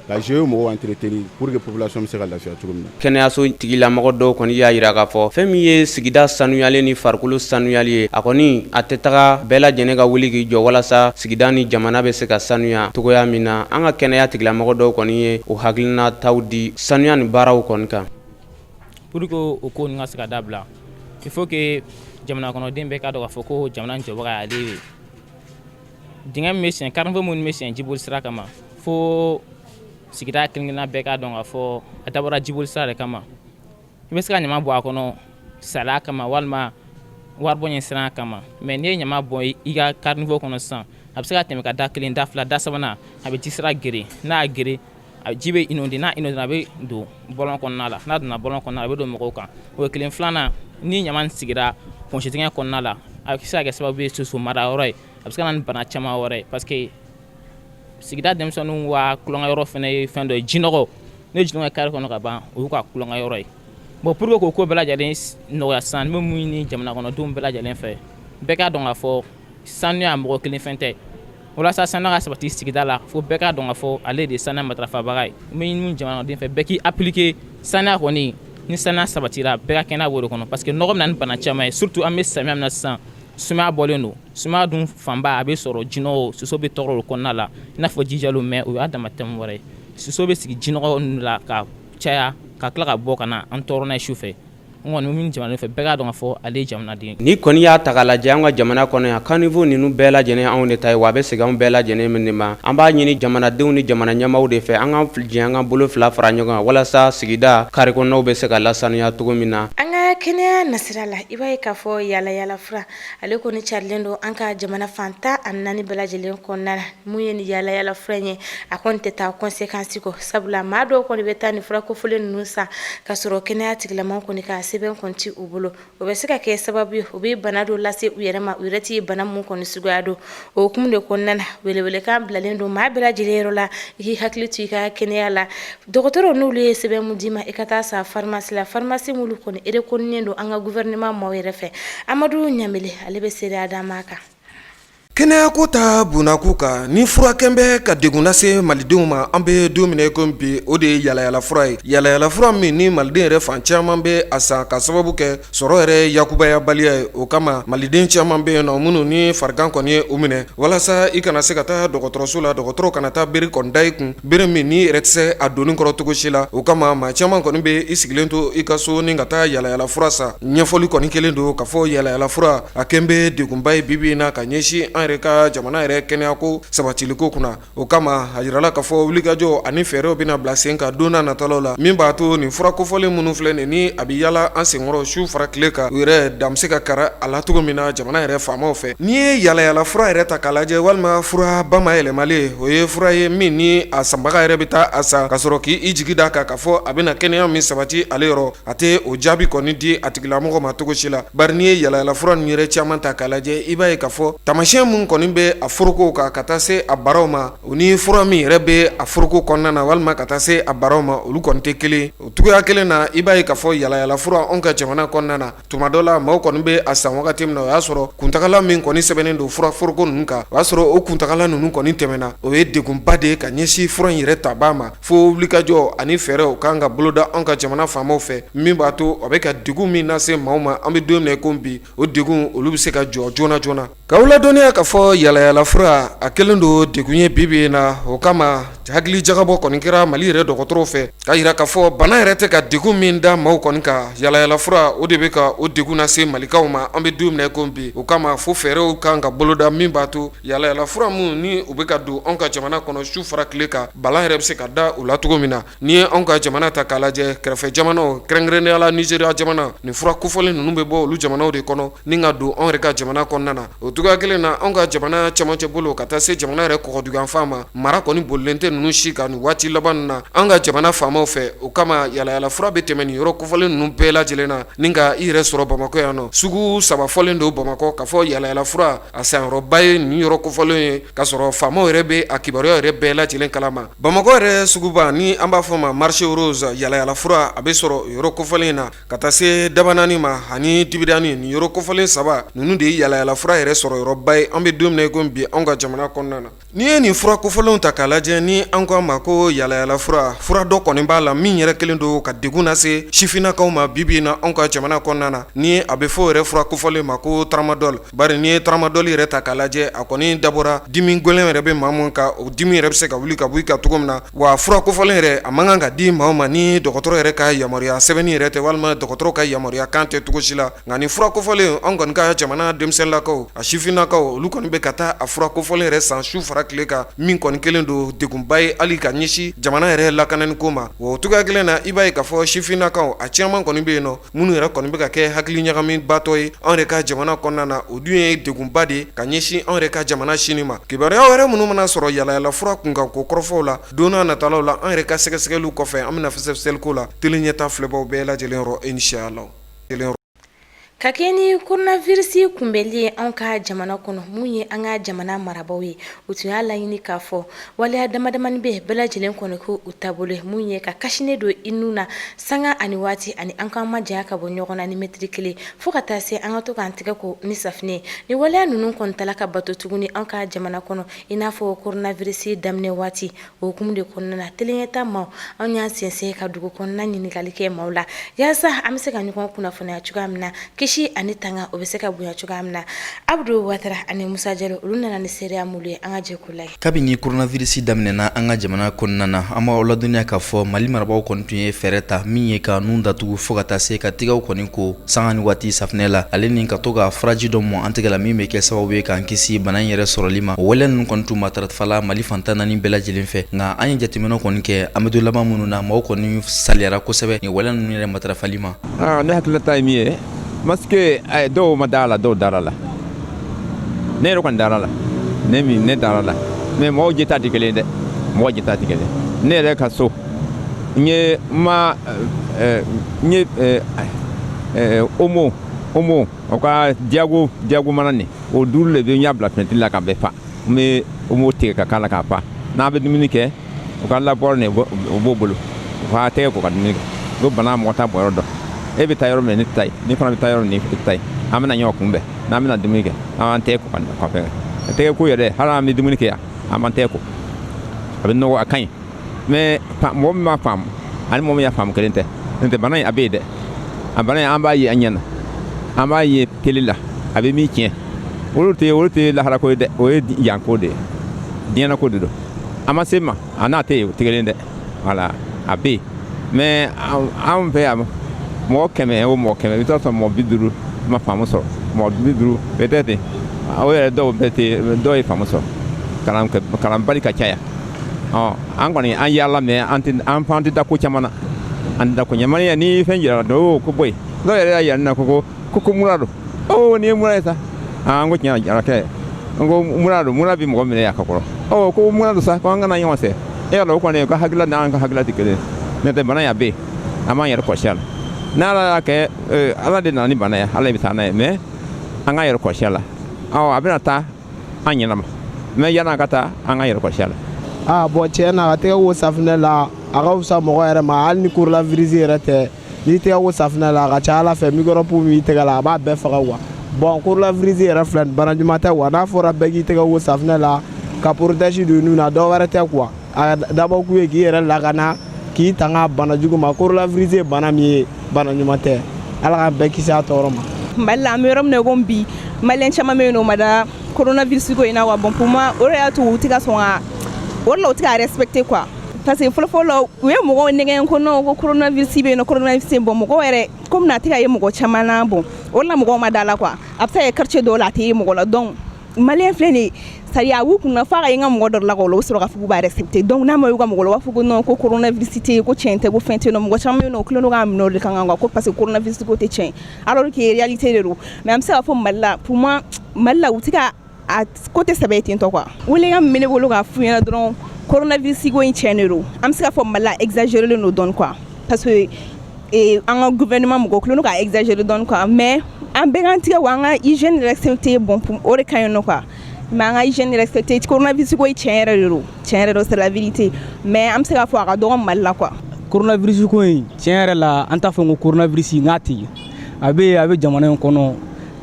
ka GIE mɔgɔw entretenir pour que population bɛ se ka lafiya cogo min na. Kɛnɛyaso tigilamɔgɔ dɔw kɔni y'a jira k'a fɔ fɛn min ye sigida sanuyalen ni farikolo sanuyali ye, a kɔni a tɛ taga bɛɛ lajɛlen ka wuli k'i jɔ walasa sigida ni jamana bɛ se ka sanuya togoya min na. An ka kɛnɛya tigilamɔgɔ dɔw kɔni ye o hakilinataw di sanuya ni baaraw kɔni kan. Pour que o ko ninnu ka se ka dabila, il faut que jamana kɔnɔden bɛɛ k'a dɔn k'a fɔ ko jamana jɔbaga y'ale ye. Dingɛ min bɛ sen, caniveau minnu bɛ sen jiboli sira kama, fo sigida kelen-kelenna bɛɛ k'a dɔn k'a fɔ a dabɔra jiboli sira de kama. I bɛ se ka ɲama bɔ a kɔnɔ saliya kama walima waribɔ ɲɛ siran kama, mais n'i ye ɲama bɔn i ka caniveau kɔnɔ sisan, a bɛ se ka tɛmɛ ka da kelen, da fila, da sabanan, a bɛ ji sira geren. N'a y'a geren, ji bɛ inondé. N'a inondé, a bɛ don bɔlɔn kɔnɔna la. N'a donna bɔlɔn kɔnɔna la, a bɛ don mɔgɔw kan. O ye kelen. Filanan, ni ɲama sigira fosse dingɛ kɔnɔna la, a bɛ se ka kɛ sababu ye soso mara yɔrɔ ye, a bɛ se ka na ni bana caman wɛrɛ ye, parce que sigida denmisɛnninw ka tulonkɛyɔrɔ fana ye fɛn dɔ ye, jinɔgɔ. N'o ye jinɔgɔ ye carré kɔnɔ ka ban, o y'u ka tulonkɛyɔrɔ ye. Bon, pour que k'o ko bɛɛ lajɛlen nɔgɔya sisan, n bɛ mun ɲini jamana kɔnɔdenw bɛɛ lajɛlen fɛ? Bɛɛ k'a dɔn k'a fɔ sanuya, mɔgɔ kelen fɛn tɛ. Walasa sanuya ka sabati sigida la, fo bɛɛ k'a dɔn k'a fɔ ale de ye sanuya matarafabaga ye. N bɛ ɲini jamanaden fɛ, bɛɛ k'i appliquer sanuya kɔni. Ni sanuya sabatira, bɛɛ ka kɛnɛya b'o de kɔnɔ, parce que nɔgɔ bɛ na ni bana caman ye. Surtout an bɛ samiya min na sisan, sumaya bɔlen don. Sumaya dun fanba a bɛ sɔrɔ jinɔgɔ, soso bɛ tɔɔrɔ o kɔnɔna la, i n'a fɔ jijalo, mais o y'a dama thème wɛrɛ ye. Soso bɛ sigi jinɔgɔ ninnu la ka caya. Ka tila ka bɔ ka na an tɔɔrɔ n'a ye su fɛ. N kɔni min jamana fɛ, bɛɛ k'a dɔn k'a fɔ ale ye jamanaden. Ni kɔni y'a ta k'a lajɛ, an ka jamana kɔnɔ yan, caniveau ninnu bɛɛ lajɛlen, anw de ta ye wa, a bɛ segin anw bɛɛ lajɛlen min de ma. An b'a ɲini jamanadenw ni jamana ɲɛmaaw de fɛ, an ka jɛ, an ka bolo fila fara ɲɔgɔn kan walasa sigida kare kɔnɔnaw bɛ se ka lasaniya cogo min na. An ka kɛnɛya nasira la, i b'a ye k'a fɔ yaala fura ale kɔni carilen don an ka jamana fan 14 bɛɛ lajɛlen kɔnɔna na. Mun ye ni yaala fura ye, a kɔni tɛ taa conséquence kɔ, sabula maa dɔw kɔni bɛ taa ni fura kofɔlen ninnu san ka sɔrɔ kɛnɛya tigilama kɔni ka sɛbɛn kɔni tɛ u bolo. O bɛ se ka kɛ sababu ye, u bɛ bana dɔ lase u yɛrɛ ma, u yɛrɛ tɛ bana mun kɔni suguya dɔn. O hukumu de kɔnɔna na, welewelekan bilalen don maa bɛɛ lajɛlen yɔrɔ la, i k'i hakili to i ka kɛnɛya la. Dɔgɔtɔrɔ n'olu ye sɛbɛn mun d'i ma, i ka taa san pharmacie la, pharmacie minnu kɔni reconnu don an ka gouvernement maaw yɛrɛ fɛ. Amadu Ɲamele, ale bɛ seereya d'an ma kan. Kɛnɛyako ta bunakun kan, ni fura kɛn bɛ ka degun lase malidenw ma an bɛ don min na i ko bi, o de ye yalayala fura ye. Yalayala fura min ni maliden yɛrɛ fan caman bɛ a san ka sababu kɛ sɔrɔ yɛrɛ yakubayabaliya ye. O kama maliden caman bɛ yen nɔ minnu ni farigan kɔni ye u minɛ, walasa i kana se ka taa dɔgɔtɔrɔso la, dɔgɔtɔrɔ kana taa bere kɔni da i kun, bere min n'i yɛrɛ tɛ se a donni kɔrɔ cogo si la. O kama maa caman kɔni bɛ i sigilen to i ka so ni ka taa yalayala fura san. Ɲɛfɔli kɔni kɛlen don k'a fɔ yalayala fura a kɛn bɛ degunba ye bi bi in na ka ɲɛsin an yɛrɛ ka jamana yɛrɛ kɛnɛyako sabatiliko kunna. O kama a jirala k'a fɔ wulikajɔ ani fɛɛrɛw bɛna bila sen kan don nataw la, min b'a to nin fura kofɔlen minnu filɛ nin ni a bɛ yala an senkɔrɔ su fara tile kan, u yɛrɛ dan bɛ se ka kara a la cogo min na jamana yɛrɛ faamaw fɛ. N'i ye yalayala fura yɛrɛ ta k'a lajɛ, walima fura bamayɛlɛmalen, o ye fura ye min ni a sanbaga yɛrɛ bɛ taa a san ka sɔrɔ k'i jigi da kan k'a fɔ a bɛna kɛnɛya min sabati ale yɔrɔ, a tɛ o jaabi kɔni di a tigilamɔgɔ ma cogo si la. Bari n'i ye yalayala fura ninnu yɛrɛ caman ta k'a lajɛ, i b'a ye k'a fɔ taamasiyɛn min kɔni bɛ a foroko kan ka taa se a baraw ma, o ni fura min yɛrɛ bɛ a foroko kɔnɔna na walima ka taa se a baraw ma, olu kɔni tɛ kelen. O cogoya kelen na, i b'a ye k'a fɔ yalayala fura anw ka jamana kɔnɔna na, tuma dɔ la maaw kɔni bɛ a san wagati min na, o y'a sɔrɔ kuntagala min kɔni sɛbɛnnen don fura foroko ninnu kan, o y'a sɔrɔ o kuntagala ninnu kɔni tɛmɛna. O ye degunba de ye ka ɲɛsin fura in yɛrɛ tabaa ma. Fo wulikajɔ ani fɛɛrɛw kan ka boloda an ka jamana faamaw fɛ, min b'a to a bɛ ka degun min lase maaw ma an bɛ don min na i ko bi, o degun olu bɛ se ka jɔ joona joona. K'aw ladɔnniya k'a fɔ yalayala fura a kɛlen don degun ye bi bi in na. O kama hakili jagabɔ kɔni kɛra Mali yɛrɛ dɔgɔtɔrɔw fɛ k'a jira k'a fɔ bana yɛrɛ tɛ ka degun min da maaw kɔni kan, yalayala fura o de bɛ ka o degun lase malikaw ma an bɛ don min na i ko bi. O kama fo fɛɛrɛw kan ka boloda min b'a to yalayala fura minnu ni u bɛ ka don anw ka jamana kɔnɔ su fara tile kan, balan yɛrɛ bɛ se ka da u la cogo min na. N'i ye anw ka jamana ta k'a lajɛ, kɛrɛfɛ jamanaw, kɛrɛnkɛrɛnnenya la Nizeriya jamana, nin fura kofɔlen ninnu bɛ bɔ olu jamanaw de kɔnɔ ni ka don anw yɛrɛ ka jamana kɔnɔna na. O cogoya kelen na, anw ka jamana cɛmancɛ bolo ka taa se jamana yɛrɛ kɔgɔduguyanfan ma, mara kɔni bolilen tɛ ninnu si kan nin waati laban ninnu na anw ka jamana faamaw fɛ. O kama yalayala fura bɛ tɛmɛ nin yɔrɔ kofɔlen ninnu bɛɛ lajɛlen na ni ka i yɛrɛ sɔrɔ Bamakɔ yan nɔ. Sugu saba fɔlen don Bamakɔ k'a fɔ yalayala fura a sanyɔrɔba ye nin yɔrɔ kofɔlen ye, k'a sɔrɔ faamaw yɛrɛ bɛ a kibaruya yɛrɛ bɛɛ lajɛlen kalama. Bamakɔ yɛrɛ suguba ni an b'a fɔ ma marché rose, yalayala fura a bɛ sɔrɔ yɔrɔ kofɔlen in na ka taa se Dabanani ma ani Tibidani. Nin yɔrɔ kofɔlen saba ninnu de ye yalayala fura yɛrɛ sɔrɔ yɔrɔba ye an bɛ don min na i ko bi anw ka jamana kɔnɔna na. N'i ye nin fura kofɔlenw ta k'a lajɛ, ni an ko a ma ko yalayala fura, fura dɔ kɔni b'a la min yɛrɛ kɛlen don ka degun lase sifinnakaw ma bi bi in na anw ka jamana kɔnɔna na, ni a bɛ fɔ yɛrɛ fura kofɔlen ma ko tramadol. Bari n'i ye tramadol yɛrɛ ta k'a lajɛ, a kɔni dabɔra dimi gɛlɛn yɛrɛ bɛ maa min kan, o dimi yɛrɛ bɛ se ka wuli ka bɔ i kan cogo min na. Wa fura kofɔlen yɛrɛ a man kan ka di maa ma ni dɔgɔtɔrɔ yɛrɛ ka yamaruya sɛbɛnni yɛrɛ tɛ walima dɔgɔtɔrɔ ka yamaruya kan tɛ cogo si la. Nka nin fura kofɔlen, anw kɔni ka jamana denmisɛnlakaw, a sifinnakaw, olu kɔni bɛ ka taa a fura kofɔlen yɛrɛ san su fara tile kan, min kɔni kɛlen don degunba ye hali ka ɲɛsin jamana yɛrɛ lakanani ko ma. Wa o cogoya kelen na, i b'a ye k'a fɔ sifinnakaw a caman kɔni bɛ yen nɔ minnu yɛrɛ kɔni bɛ ka kɛ hakili ɲagamibatɔ ye anw yɛrɛ ka jamana kɔnɔna na. O dun ye degunba de ye ka ɲɛsin anw yɛrɛ ka jamana sini ma. Kibaruya wɛrɛ minnu mana sɔrɔ yalayala fura kunkanko kɔrɔfɔw la don n'a nataw la, an yɛrɛ ka sɛgɛsɛgɛliw kɔfɛ, an bɛna fɛsɛfɛsɛli la tele ɲɛta filɛbaw bɛɛ lajɛlen yɔrɔ, inshallah. Ka kɛ ni coronavirus kunbɛnli ye anw ka jamana kɔnɔ, mun ye an ka jamana marabaaw ye, u tun y'a laɲini k'a fɔ waleya damadamani bɛ bɛɛ lajɛlen kɔni ko u taabolo, mun ye ka cache-nez don i nun na sanga ani waati, ani an k'an majanya ka bɔ ɲɔgɔn na ni mɛtiri kelen, fo ka taa se an ka to k'an tɛgɛ ko ni safinɛ. Ni waleya ninnu kɔni tala ka bato tuguni an ka jamana kɔnɔ, i n'a fɔ coronavirus daminɛ waati. O hukumu de kɔnɔna na, tele ɲɛta maaw, anw y'an sɛnsɛn ka dugu kɔnɔna ɲininkali kɛ maaw la, yaasa an bɛ se ka ɲɔgɔn kunnafoniya cogoya min na kisi Kisi ani tanga o bɛ se ka bonya cogoya min na. Abudu Watara ani Musa Jalo, olu nana ni seereya minnu ye, an ka jɛ k'u lajɛ. Kabini coronavirus daminɛna an ka jamana kɔnɔna na, an b'aw ladɔnniya k'a fɔ Mali marabaaw kɔni tun ye fɛɛrɛ ta min ye ka nun datugu fo ka taa se ka tigɛw kɔni ko sanga ni waati safinɛ la, ale ni ka to ka furaji dɔ mɔ an tɛgɛ la min bɛ kɛ sababu ye k'an kisi bana in yɛrɛ sɔrɔli ma. O waleya ninnu kɔni tun matarafala Mali fan 14 bɛɛ lajɛlen fɛ, nka an ye jateminɛw kɔni kɛ an bɛ don laban minnu na, maaw kɔni saliyara kosɛbɛ nin waleya ninnu yɛrɛ matarafali ma. Ne hakilinata ye min ye, masque dɔw ma da la, dɔw dara la. Ne yɛrɛ kɔni dara la, ne min ne dara la, mais mɔgɔw jeta tɛ kelen dɛ, mɔgɔ jeta tɛ kelen. Ne yɛrɛ ka so, n ye ma n ye omo o ka diyago diyago mana nin o duuru de bɛ n y'a bila fenêtre la ka bɛɛ fa. N bɛ omo tigɛ ka k'a la k'a fa. N'an bɛ dumuni kɛ, u ka lave-bras nin o b'o bolo, u ka tɛgɛ ko ka dumuni kɛ. Ko bana mɔgɔ t'a bɔ yɔrɔ dɔn. E bɛ taa yɔrɔ min, ne tɛ taa yen, ne fana bɛ taa yɔrɔ min, ne tɛ taa yen. An bɛna ɲɔgɔn kunbɛn. N'an bɛna dumuni kɛ, an b'an tɛgɛ ko ka fɛn kɛ. Tɛgɛ ko yɛrɛ, hali an bɛ dumuni kɛ yan, an b'an tɛgɛ ko, a bɛ nɔgɔ, a ka ɲi. Mais mɔgɔ min m'a faamu ani mɔgɔ min y'a faamu, kelen tɛ. N'o tɛ, bana in a bɛ yen dɛ. A bana in, an b'a ye an ɲɛ na, an b'a ye télé la, a bɛ min tiɲɛ, olu tɛ laharako ye dɛ, o ye yanko de ye, diɲɛnako de don. A ma se ma a n'a tɛ yen, o tɛ kelen dɛ. Voilà, a bɛ yen, mais anw fɛ yan, mɔgɔ 100 o mɔgɔ 100, i bɛ taa sɔrɔ mɔgɔ 50 ma faamu sɔrɔ, mɔgɔ 50 peut-être o yɛrɛ dɔw bɛ ten, dɔw ye faamu sɔrɔ. Kalan kalanbali ka caya. Ɔ an kɔni an yaala, mais an tɛ an fana tɛ da ko caman na, an tɛ da ko caman na. Ni fɛn jira dɔw ko bɔ yen, dɔw yɛrɛ y'a yira ne na ko mura don. Ɔ nin ye mura ye sa. An ko tiɲɛ na kɛ, n ko mura don, mura bɛ mɔgɔ minɛ yan ka kɔrɔ. Ɔ ko mura don sa, ko an kana ɲɔgɔn sɛ. E y'a dɔn, o kɔni ka hakilila n'an ka hakilila tɛ kelen ye. N'o tɛ, bana in a bɛ yen, an b'an yɛrɛ kɔlɔsi a la. N'Ala y'a kɛ, Ala de nana ni bana ye, Ala de bɛ taa n'a ye, mais an k'an yɛrɛ kɔlɔsi a la. Ɔ a bɛna taa an ɲɛnama, mais yan'a ka taa, an k'an yɛrɛ kɔlɔsi a la. Ah bon, tiɲɛ na, ka tɛgɛ ko safunɛ la, a ka fisa mɔgɔ yɛrɛ ma. Hali ni coronavirus yɛrɛ tɛ, n'i tɛgɛ ko safunɛ la, a ka ca Ala fɛ, microbe min b'i tɛgɛ la, a b'a bɛɛ faga quoi. Bon, coronavirus yɛrɛ filɛ nin, bana ɲuman tɛ quoi. N'a fɔra bɛɛ k'i tɛgɛ ko safunɛ la ka protège don i nun na, dɔ wɛrɛ tɛ quoi, a dabɔkun ye k'i yɛrɛ lakana, k'i tanga bana jugu ma. Coronavirus ye bana min ye, bana ɲuman tɛ. Ala k'an bɛɛ kisi a tɔɔrɔ ma. Mali la, an bɛ yɔrɔ min na i ko bi, maliyɛn caman bɛ yen nɔ, o ma da coronavirus ko in na quoi. Bon, pour moi, o de y'a to u tɛ ka sɔn ka, o de la u tɛ ka respecter quoi, parce que fɔlɔ fɔlɔ, u ye mɔgɔw nɛgɛn ko non, ko coronavirus bɛ yen nɔ, coronavirus bɛ yen. Bon, mɔgɔw yɛrɛ, komi a tɛ ka ye mɔgɔ caman na, bon, o de la mɔgɔw ma da la quoi. A bɛ se ka kɛ quartier dɔw la, a tɛ ye mɔgɔ la. Donc maliyɛn filɛ nin ye, c'est à dire a b'u kunna f'a ka ye n ka mɔgɔ dɔ la o la, u bɛ sɔrɔ k'a fɔ k'u b'a respecter. Donc n'a ma y'u ka mɔgɔ la, u b'a fɔ ko non, ko coronavirus tɛ yen, ko tiɲɛ tɛ, ko fɛn tɛ yen nɔ. Mɔgɔ caman bɛ yen nɔ, u kɛlen don k'a minɛ o de kan quoi, ko parce que coronavirus ko tɛ tiɲɛ ye, alors que réalité de don. Mais an bɛ se k'a fɔ Mali la, pour moi, Mali la, u tɛ ka a ko tɛ sɛbɛ ye ten tɔ quoi. Welekan min bɛ ne bolo k'a f'u ɲɛna dɔrɔn, coronavirus ko in tiɲɛ de don. An bɛ se k'a fɔ Mali la, exagéré don dɔɔni quoi, parce que an ka gouvernement mɔgɔw kɛlen don k'a exagéré dɔɔni quoi. Mais an bɛɛ k'an tigɛ wa, an ka hygiène respecter. Bon, o de ka ɲi nɔ quoi, mais an ka hygiène respecter. Coronavirus ko in tiɲɛ yɛrɛ de don, tiɲɛ yɛrɛ don, c'est la vérité, mais an bɛ se k'a fɔ a ka dɔgɔ Mali la quoi. Coronavirus ko in, tiɲɛ yɛrɛ la, an t'a fɔ ko coronavirus n'a tɛ yen. A bɛ yen, a bɛ jamana in kɔnɔ,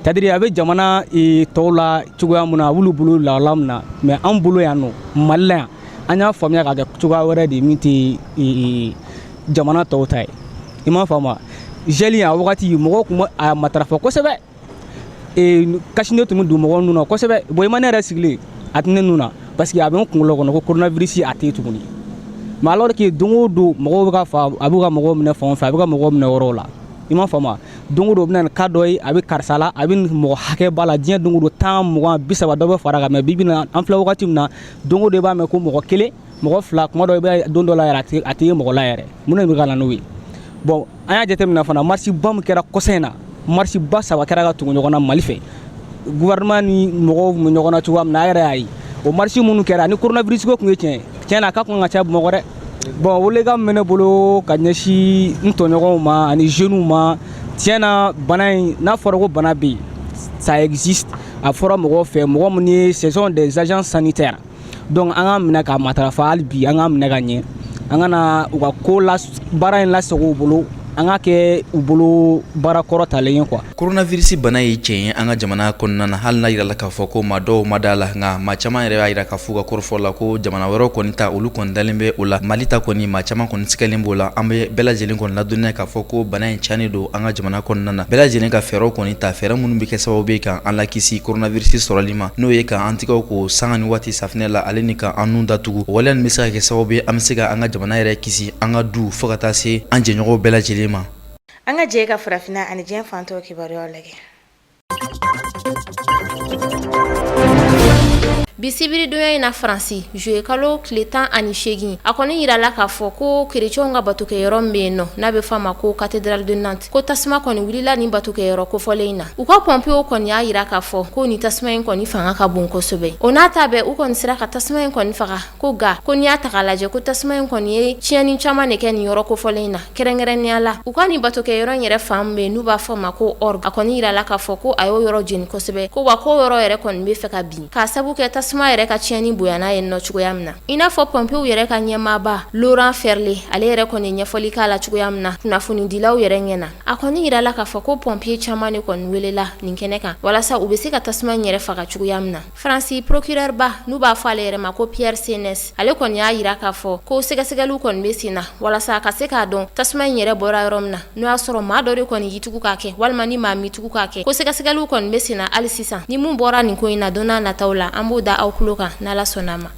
c'est à dire a bɛ jamana tɔw la cogoya min na, a b'olu bolo lahala min na, mais an bolo yan nɔ, Mali la yan, an y'a faamuya k'a kɛ cogoya wɛrɛ de min tɛ jamana tɔw ta ye. I m'a faamu? Gel a wagati, mɔgɔw tun bɛ a matarafa kosɛbɛ, cache-nez tun bɛ don mɔgɔw nun na kosɛbɛ. Bon, i ma ne yɛrɛ sigilen, a tɛ ne nun na, parce que a bɛ n kunkolo kɔnɔ ko coronavirus a tɛ yen tuguni. Mais alors que don o don, mɔgɔw bɛ ka fa, a bɛ ka mɔgɔw minɛ fan o fɛ, a bɛ ka mɔgɔw minɛ yɔrɔw la. I m'a faamu? Don o don, o bɛ na ni cas dɔ ye, a bɛ karisa la, a bɛ mɔgɔ hakɛ ba la diɲɛ. Don o don, 10, 20, 30, dɔ bɛ fara a kan. Mais bi bi in na, an filɛ wagati min na, don o don i b'a mɛn ko mɔgɔ kelen, mɔgɔ fila, kuma dɔ i b'a ye, don dɔ la yɛrɛ, a tɛ ye mɔgɔ la yɛrɛ. Mun de bɛ ka na n'o ye? Bon, an y'a jateminɛ fana, marche ba min kɛra kɔsa in na, marche ba saba kɛra ka tugu ɲɔgɔn na Mali fɛ, gouvernement ni mɔgɔw bɛ ɲɔgɔn na cogoya min na, a yɛrɛ y'a ye. O marche minnu kɛra ni coronavirus ko tun ye tiɲɛ ye, tiɲɛ na, a ka kan ka caya Bamakɔ dɛ. Bon, welekan min bɛ ne bolo ka ɲɛsin n tɔɲɔgɔnw ma ani jeunes ma, tiɲɛ na, bana in, n'a fɔra ko bana bɛ yen, ça existe. A fɔra mɔgɔw fɛ, mɔgɔ minnu ye, ce sont des agents sanitaires. Donc an k'a minɛ k'a matarafa hali bi, an k'a minɛ ka ɲɛ, an kana u ka ko la baara in lasegin u bolo. An An ka kɛ u bolo baara kɔrɔtalen ye quoi. Coronavirus bana ye tiɲɛ ye an ka jamana kɔnɔna na, hali n'a yirala k'a fɔ ko maa dɔw ma da la, nka maa caman yɛrɛ y'a yira k'a fɔ u ka kɔrɔfɔ la ko jamana wɛrɛw kɔni ta, olu kɔni dalen bɛ o la. Mali ta kɔni, maa caman kɔni sigalen b'o la. An bɛ bɛɛ lajɛlen kɔni ladɔnniya k'a fɔ ko bana in cannen don an ka jamana kɔnɔna na. Bɛɛ lajɛlen ka fɛɛrɛw kɔni ta, fɛɛrɛ minnu bɛ kɛ sababu ye k'an lakisi coronavirus sɔrɔli ma, n'o ye k'an tigɛw ko sanga ni waati safinɛ la, ale ni k'an nun datugu. O waleya nin bɛ se ka kɛ sababu ye an bɛ se ka an ka jamana yɛrɛ kisi, an ka du, fo ka taa se an jɛɲɔgɔnw bɛɛ lajɛlen ma. An ka jɛ ka farafinna ani diɲɛ fan tɔw kibaruyaw lajɛ. Bi sibiridonya in na Faransi, juillet kalo tile 18, a kɔni yirala k'a fɔ ko kerecɛnw ka batokɛyɔrɔ min bɛ yen nɔ, n'a bɛ f'a ma ko cathédrale de Nantes, ko tasuma kɔni wulila nin batokɛyɔrɔ kofɔlen in na. U ka pɔnpew kɔni y'a yira k'a fɔ ko nin tasuma in kɔni fanga ka bon kosɛbɛ. O n'a ta bɛɛ, u kɔni sera ka tasuma in kɔni faga. Ko nka ko n'i y'a ta k'a lajɛ ko tasuma in kɔni ye tiɲɛni caman de kɛ nin yɔrɔ kofɔlen in na, kɛrɛnkɛrɛnnenya la u ka nin batokɛyɔrɔ in yɛrɛ fan min bɛ yen n'u b'a fɔ ma ko orgue, a kɔni yirala k'a fɔ ko a y'o yɔrɔ jeni kosɛbɛ, ko wa k'o yɔrɔ yɛrɛ kɔni bɛ fɛ ka bin k'a sabu kɛ tasuma yɛrɛ ka tiɲɛni bonyana yen nɔ cogoya min na. I n'a fɔ pɔnpew yɛrɛ ka ɲɛmaaba Laurent Ferlet, ale yɛrɛ kɔni ye ɲɛfɔli k'a la cogoya min na kunnafonidilaw yɛrɛ ɲɛ na, a kɔni yirala k'a fɔ ko pɔnpiye caman de kɔni welela nin kɛnɛ kan walasa u bɛ se ka tasuma in yɛrɛ faga cogoya min na. Faransi procureur ba n'u b'a fɔ ale yɛrɛ ma ko Pierre Sennès, ale kɔni y'a yira k'a fɔ ko sɛgɛsɛgɛliw kɔni bɛ sen na walasa ka se k'a dɔn tasuma in yɛrɛ bɔra yɔrɔ min na, n'o y'a sɔrɔ maa dɔ de kɔni y'i tugu k'a kɛ walima ni maa m'i tugu k'a kɛ. Ko sɛgɛsɛgɛliw kɔni bɛ sen na hali sisan, ni mun bɔra nin ko in na don n'a nataw la, an b'o da aw tulo kan n'Ala sɔnna a ma.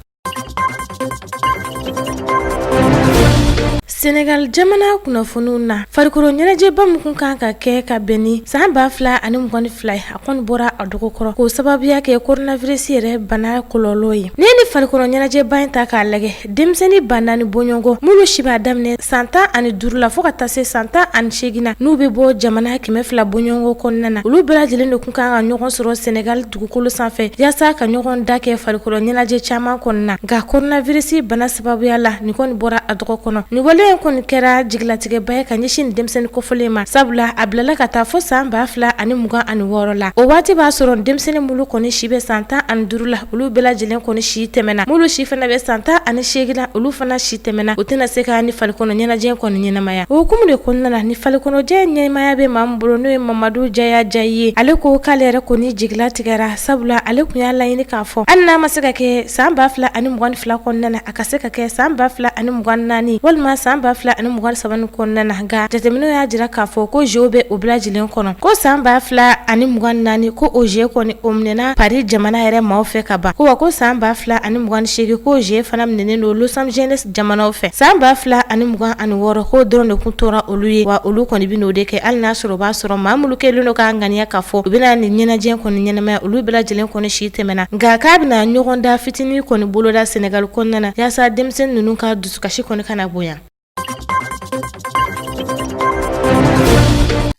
Senegal jamana kunnafoniw na, farikolo ɲɛnajɛba min kun kan ka kɛ ka bɛn ni san 2022 ye, a kɔni bɔra a dɔgɔkɔrɔ k'o sababuya kɛ coronavirus yɛrɛ bana kɔlɔlɔ ye. N'i ye nin farikolo ɲɛnajɛba in ta k'a lajɛ, denmisɛnnin 4000 bɔɲɔgɔn minnu si b'a daminɛ san 15 la fo ka taa se san 18 na, n'u bɛ bɔ jamana 200 bɔɲɔgɔn kɔnɔna na, olu bɛɛ lajɛlen de kun kan ka ɲɔgɔn sɔrɔ Senegal dugukolo sanfɛ yaasa ka ɲɔgɔn da kɛ farikolo ɲɛnajɛ caman kɔnɔna. Nka coronavirus bana sababuya la, nin kɔni bɔra a dɔgɔ kɔnɔ. Nin wale in kɔni kɛra jigilatigɛba ye ka ɲɛsin nin denmisɛnnin kofɔlen ma, sabula a bilala ka taa fo san 2026 la. O waati b'a sɔrɔ denmisɛnnin minnu kɔni si bɛ san 15 la, olu bɛɛ lajɛlen kɔni si tɛmɛna. Minnu si fana bɛ san 18 la, olu fana si tɛmɛna. U tɛna se ka ni farikolo ɲɛnajɛ kɔni ɲɛnamaya. O hukumu de kɔnɔna la, ni farikolo ɲɛnamaya bɛ maa min bolo, n'o ye Mamadu Jaya Jayi ye, ale ko k'ale yɛrɛ kɔni jigilatigɛra, sabula ale tun y'a laɲini k'a fɔ hali n'a ma se ka kɛ san 2022 kɔnɔna na, a ka se ka kɛ san 2024 walima san 2023 kɔnɔna na. Nka jateminɛw y'a jira k'a fɔ ko jeux bɛ o bɛɛ lajɛlen kɔnɔ, ko san 2024 ko o jeux kɔni o minɛna Paris jamana yɛrɛ maaw fɛ ka ban, ko wa ko san 2028 ko jeux fana minɛnen don Los Angeles jamanaw fɛ, san 2026 k'o dɔrɔn de kun tora olu ye, wa olu kɔni bɛ n'o de kɛ hali n'a sɔrɔ o b'a sɔrɔ maa minnu kɛlen don k'a ŋaniya k'a fɔ u bɛna nin ɲɛnajɛ kɔni ɲɛnamaya, olu bɛɛ lajɛlen kɔni si tɛmɛna. Nka k'a bɛna ɲɔgɔndan fitinin kɔni boloda Senegal kɔnɔna na yaasa denmisɛnnin ninnu ka dusukasi kɔni kana bonya.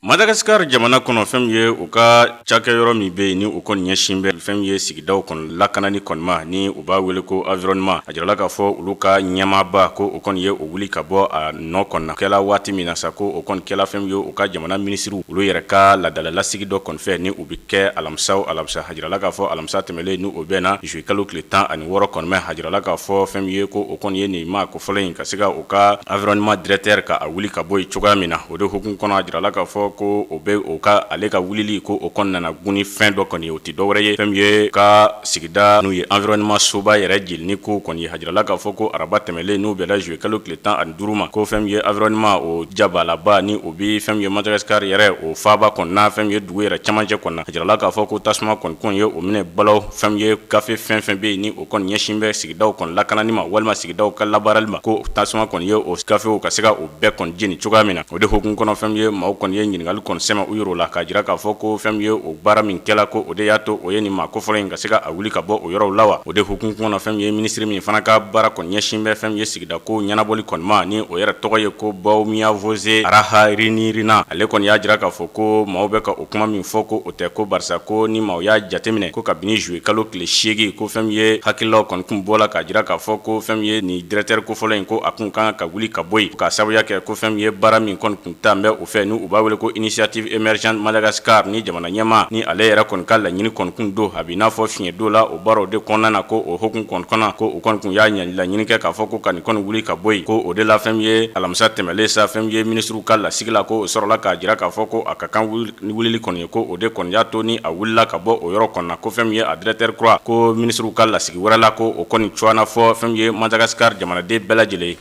Madagascar jamana kɔnɔ, fɛn min ye u ka cakɛyɔrɔ min bɛ yen ni u kɔni ɲɛsin bɛ fɛn min ye sigidaw kɔni lakanani kɔni ma, ni u b'a wele ko environnement, a jirala k'a fɔ olu ka ɲɛmaaba ko o kɔni ye o wuli ka bɔ a nɔ kɔni na. Kɛla waati min na sa, ko o kɔni kɛla fɛn min ye u ka jamana minisiriw olu yɛrɛ ka laadalalasigi dɔ kɔni fɛ ni u bɛ kɛ alamisa o alamisa. A jirala k'a fɔ alamisa tɛmɛlen ni o bɛnna juillet kalo tile 16 kɔni ma, a jirala k'a fɔ fɛn min ye ko o kɔni ye nin maa kofɔlen in ka se ka u ka environnement directeur ka a wuli ka bɔ yen cogoya min na. O de hukumu kɔnɔ, a jirala k'a fɔ ko o bɛ o ka ale ka wulili ko o kɔni nana gun ni fɛn dɔ kɔni ye, o tɛ dɔwɛrɛ ye fɛn min ye ka sigida n'u ye environnement soba yɛrɛ jenini ko kɔni ye. A jirala k'a fɔ ko araba tɛmɛlen n'u bɛnna juillet kalo tile 15 ma, ko fɛn min ye environnement o jabalaba ni o bɛ fɛn min ye Madagascar yɛrɛ o faaba kɔnɔna, fɛn min ye dugu yɛrɛ cɛmancɛ kɔnɔna, a jirala k'a fɔ ko tasuma kɔni kun ye o minɛ balaw. Fɛn min ye gafe fɛn fɛn bɛ yen ni o kɔni ɲɛsin bɛ sigidaw kɔni lakanani ma walima sigidaw ka labaarali ma, ko tasuma kɔni ye o gafew ka se ka o bɛɛ kɔni jeni cogoya min na. O de hukumu kɔnɔ, fɛn min ye maaw kɔni ye ɲininkali kɔni sɛmɛ u yɛrɛ la k'a jira k'a fɔ ko fɛn min ye o baara min kɛla, ko o de y'a to o ye nin maa kofɔlen in ka se ka a wuli ka bɔ o yɔrɔw la wa. O de hukumu kɔnɔ, fɛn min ye minisiri min fana ka baara kɔni ɲɛsin bɛ fɛn min ye sigida ko ɲɛnabɔli kɔni ma, ni o yɛrɛ tɔgɔ ye ko Baomiavose Raharinirina, ale kɔni y'a jira k'a fɔ ko maaw bɛ ka o kuma min fɔ ko o tɛ, ko barisa ko ni maaw y'a jateminɛ ko kabini juillet kalo tile 8, ko fɛn min ye hakililaw kɔni kun bɔla k'a jira k'a fɔ ko fɛn min ye nin directeur kofɔlen in ko a kun kan ka wuli ka bɔ yen k'a sababuya kɛ ko fɛn min ye baara min kɔni kun taa bɛ o fɛ ni u b'a wele ko Initiative Émergente Madagascar ni jamana ɲɛmaa ni ale yɛrɛ kɔni ka laɲini kɔni kun don, a b'i n'a fɔ fiɲɛ don la o baaraw de kɔnɔna na, ko o hukumu kɔni kɔnɔ, ko u kɔni kun y'a laɲini kɛ k'a fɔ ko ka nin kɔni wuli ka bɔ yen. Ko o de la, fɛn min ye alamisa tɛmɛlen sa, fɛn min ye minisiriw ka lasigi la, ko o sɔrɔla k'a jira k'a fɔ ko a ka kan ni wulili kɔni ye, ko o de kɔni y'a to ni a wulila ka bɔ o yɔrɔ kɔni na. Ko fɛn min ye a directeur kura, ko minisiriw ka lasigi wɛrɛ la, ko o kɔni cogoya fɔ fɛn min ye Madagascar jamanaden bɛɛ lajɛlen ye.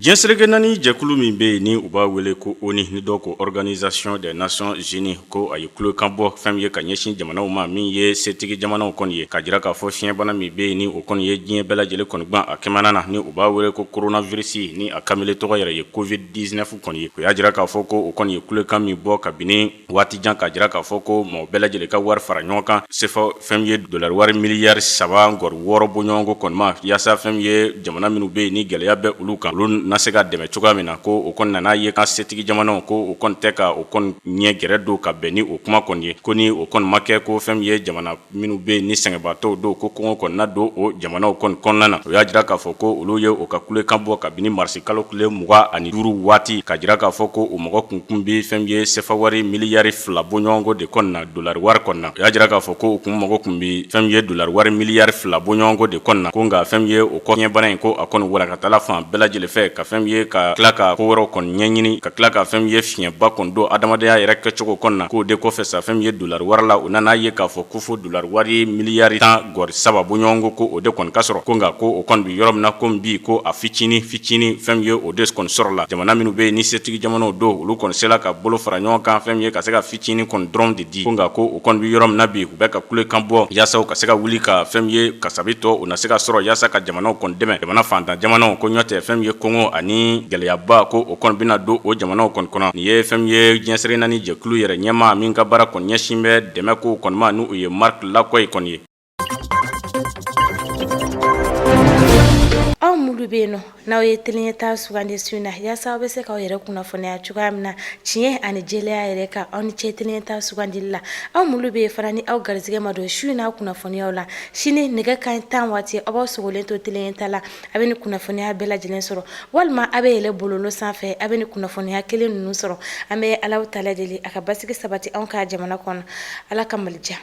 Diɲɛ seleke naani jɛkulu min bɛ yen ni u b'a wele ko ONU, ni dɔw ko Organisation des Nations Unies, ko a ye kulekan bɔ fɛn min ye ka ɲɛsin jamanaw ma min ye setigi jamanaw kɔni ye, ka jira k'a fɔ fiɲɛbana min bɛ yen ni o kɔni ye diɲɛ bɛɛ lajɛlen kɔni gan a kɛmana na, ni u b'a wele ko coronavirus, ni a kamalen tɔgɔ yɛrɛ ye Covid-19 kɔni ye. O y'a jira k'a fɔ ko o kɔni ye kulekan min bɔ kabini waati jan, k'a jira k'a fɔ ko mɔgɔ bɛɛ lajɛlen ka wari fara ɲɔgɔn kan sefa fɛn ye dolari wari miliyari 3.6 bɔɲɔgɔnko kɔni ma, yaasa fɛn ye jamana minnu bɛ yen ni gɛlɛya bɛ olu kan, olu na se ka dɛmɛ cogoya min na. Ko o kɔni nana ye ka setigi jamanaw ko o kɔni tɛ ka o kɔni ɲɛ gɛrɛ don ka bɛn ni o kuma kɔni ye, ko ni o kɔni ma kɛ, ko fɛn ye jamana minnu bɛ yen ni sɛgɛnbaatɔw don, ko kɔngɔ kɔni na don o jamanaw kɔni kɔnɔna na. O y'a jira k'a fɔ ko olu ye o ka kulekan bɔ kabini marisi kalo tile 25 waati, ka jira k'a fɔ ko o mɔgɔ kun bɛ fɛn ye sefa wari miliyari 2 bɔɲɔgɔnko de kɔni na, dolari wari kɔni na. O y'a jira k'a fɔ ko u kun mago kun bɛ fɛn ye dolari wari miliyari 2 bɔɲɔgɔnko de kɔni na. Ko nka fɛn ye o kɔɲɛbana in, ko a kɔni warakatala fan bɛɛ lajɛlen fɛ, ka fɛn ye ka tila ka ko wɛrɛw kɔni ɲɛɲini, ka tila ka fɛn ye fiɲɛba kɔni don adamadenya yɛrɛ kɛcogo kɔni na. K'o de kɔfɛ sa, fɛn ye dolari wari la, u nana ye k'a fɔ ko fo dolari wari miliyari 10.3 bɔɲɔgɔnko, ko o de kɔni ka sɔrɔ. Ko nka ko o kɔni bɛ yɔrɔ min na ko bi, ko a fitinin fitinin, fɛn ye o de kɔni sɔrɔ la. Jamana minnu bɛ yen ni setigi jamanaw don, olu kɔni sela ka bolo fara ɲɔgɔn kan fɛn ye ka se ka fitinin kɔni dɔrɔn de di. Ko nka ko o kɔni bɛ yɔrɔ min na bi, u bɛ ka kulekan bɔ yaasa u ka se ka wuli ka fɛn ye kasabi tɔ u na se ka sɔrɔ yaasa ka jamanaw kɔni dɛmɛ, jamana fantan jamanaw, ko ɲɔ tɛ fɛn ye kɔngɔ ani gɛlɛyaba, ko o kɔni bɛna don o jamanaw kɔni kɔnɔ. Nin ye fɛn ye diɲɛ seleke naani jɛkulu yɛrɛ ɲɛmaa min ka baara kɔni ɲɛsin bɛ dɛmɛ ko kɔni ma, n'o ye Marc Lacroix kɔni ye. Aw minnu bɛ yen nɔ n'aw ye teleɲɛta sugandi su in na yaasa aw bɛ se k'aw yɛrɛ kunnafoniya cogoya min na tiɲɛ ani jɛlenya yɛrɛ kan, aw ni ce teleɲɛta sugandili la. Aw minnu bɛ yen fana ni aw garisɛgɛ ma don su in na kunnafoniyaw la, sini nɛgɛ kanɲɛ 10 waati aw b'aw sogolen to teleɲɛta la, a bɛ ni kunnafoniya bɛɛ lajɛlen sɔrɔ, walima a bɛ yɛlɛ bɔlɔlɔ sanfɛ, a bɛ ni kunnafoniya kelen ninnu sɔrɔ. An bɛ Alahu taala deli a ka basigi sabati anw ka jamana kɔnɔ. Ala ka Mali diya.